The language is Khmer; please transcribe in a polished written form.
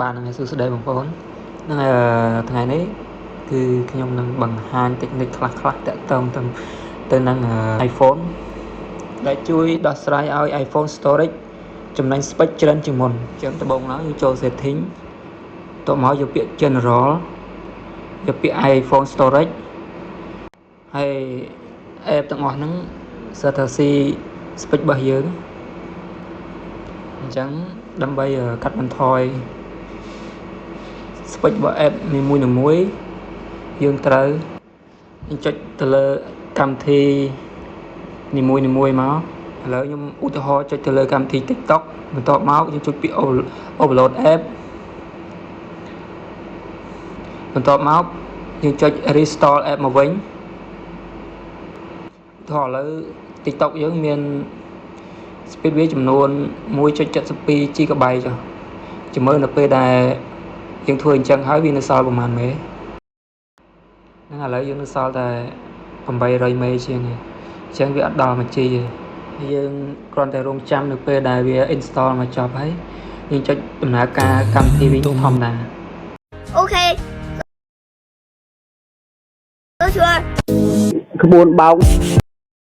បាទហ្នឹងហើយសួស្តីបងប្អូនហ្នឹងហើយថ្ងៃនេះគឺខ្ញុំនឹងបង្ហាញ technique ខ្លះៗតាក់ទងទៅទៅនឹង iPhone ដែលជួយដោះស្រាយឲ្យ iPhone storage ចំណេញ space ច្រើនជាងមុនអញ្ចឹងដំបូងឡើយយើងចូល setting តមកយកពាក្យ general យកពាក្យ iPhone storage ហើយ app ទាំងអស់ហ្នឹងសុទ្ធតែស៊ី space របស់យើងអញ្ចឹងដើម្បីកាត់បន្ថយ space របស់ app នីមួយៗយើងត្រូវចុចទៅលើកម្មវិធីនីមួយៗមកឥឡូវខ្ញុំឧទាហរណ៍ចុចទៅលើកម្មវិធី TikTok បន្ទាប់មកយើងចុចពាក្យ overload app បន្ទាប់មកយើងចុច restore app មកវិញឧទាហរណ៍ឥឡូវ TikTok យើងមាន speed វាចំនួន1.72 GB ចុះចាំមើលនៅពេលដែលយើងធ្វើអញ្ចឹងហើយវានៅសល់ប្រហែលមេហ្នឹងឥឡូវយើងនៅសល់តែ800មេជាងឯងអញ្ចឹងវាអត់ដល់ 1G ទេយើងគ្រាន់តែរងចាំនៅពេលដែលវា install មកចប់ហើយយើងចុចដំណើរការកម្មវិធីវិញធម្មតា OK ទៅជួយ ក្បួនបោក